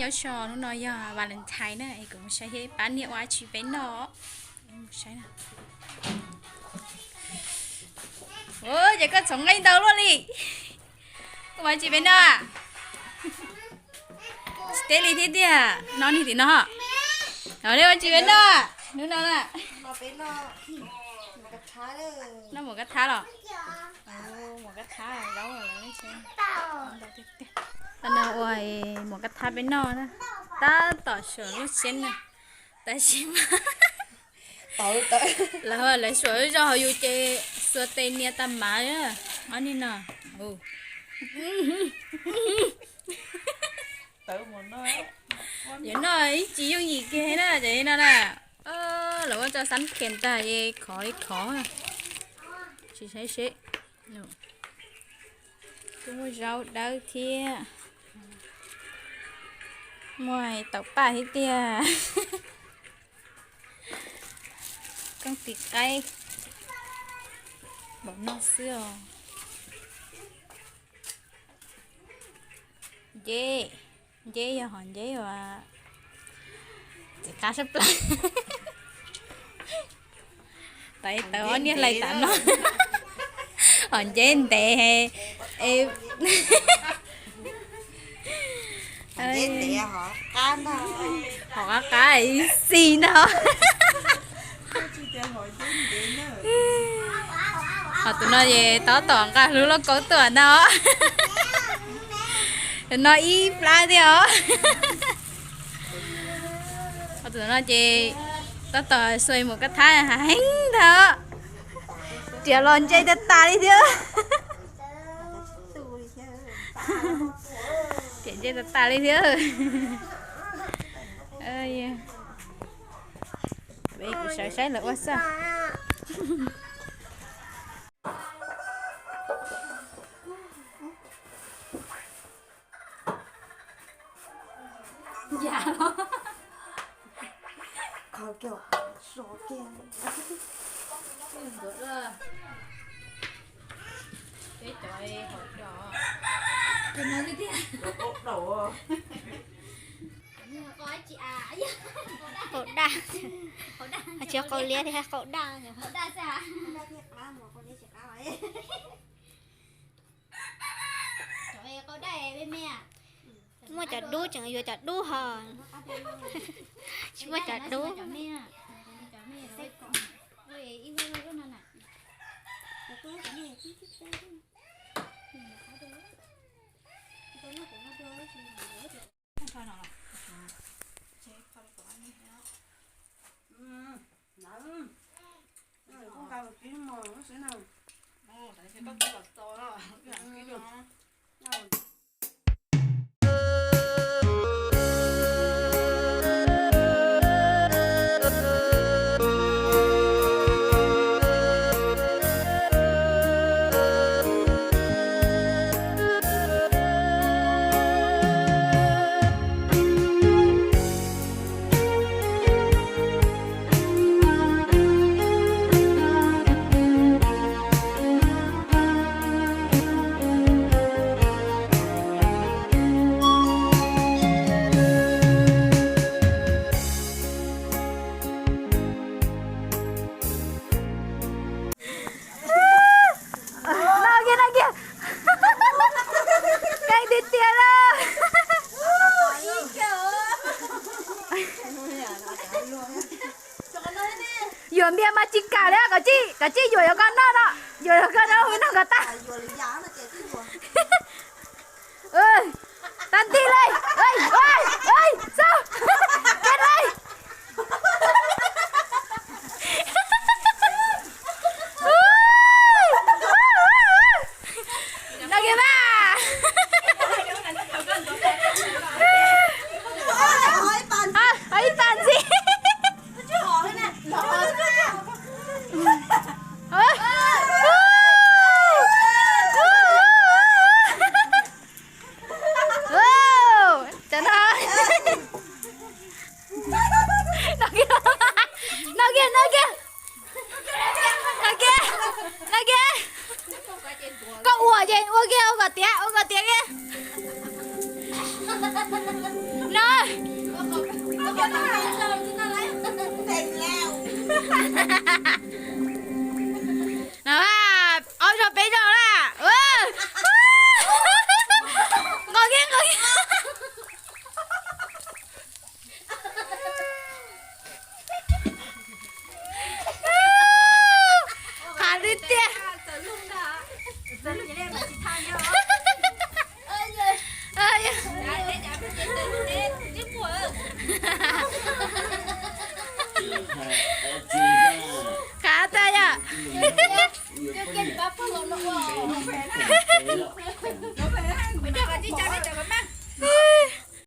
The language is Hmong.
Hnub no yog Valentine na, es kuv mus saib seb pab niam ua dab tsi peb noj. Mus saib na. Ua ces koj txhoov nqaij ntau luaj li. Koj ua dab tsi peb noj? Tsis teb li thiab tiag, no niag tim no. Ua dab tsi peb noj hnub no na? Noj muam kab thab los? Muam kab thab zaub. Ua muam kab thab peb noj na. Tab tom suam lub siab na. Tab sis mas lawv suam zog hauv yus ces xuas tes nias tas mav. Ob niag no. Yuav noj ib tsis yooj yim kiag na, ces no na. Lawv muab tso xab khees tag es khov li khov. Tsis saib seb. Kuj muaj zaub dawb thiab. Muaj taum paj thiab tiag. Koob tis qaib. Npaum no xwb os. Nceb, nceb yog hom nceb uas txiv qab sab plaws. Tawv tawv ob niag hlais tas no. Hom nceb ntev. Hom qab qab xis ntag. Hom tus no ces tab tom nqa hlub lauj kaub tuaj ntag. Tus no ib plab thiab os. Hom tus no ces tab tom xuas muam kab thab heev ntag. Riam los ntse tas tas li thiab. Riam ntse tas tas li thiab. Kuv sawv saib lawv ua xwb. Qaub daj, tsis yog qaub liab thiab, qaub daj. Muaj cov dub tseem yuav cov dub ho. Tsis muaj cov dub. No kiag, no kiag. Keej tiag tiag lawm. Yuam npias mas tsis kam li, koj tsis, koj tsis yuam yuav koj noj no. Yuam yuav koj noj, noj koj tag. Tag nti li. Xauj, ke li. No kiag mas. Ho ib pas ntxiv. Cov no. No kiag, no kiag. No kiag, no kiag. Koj ua ces ua kiag, ua kom tiav, ua kom tiav kiag. No. No, ob zaug peb zaug na. Nqos kiag, nqos kiag. Qab tiag tiag. Qab tag yom.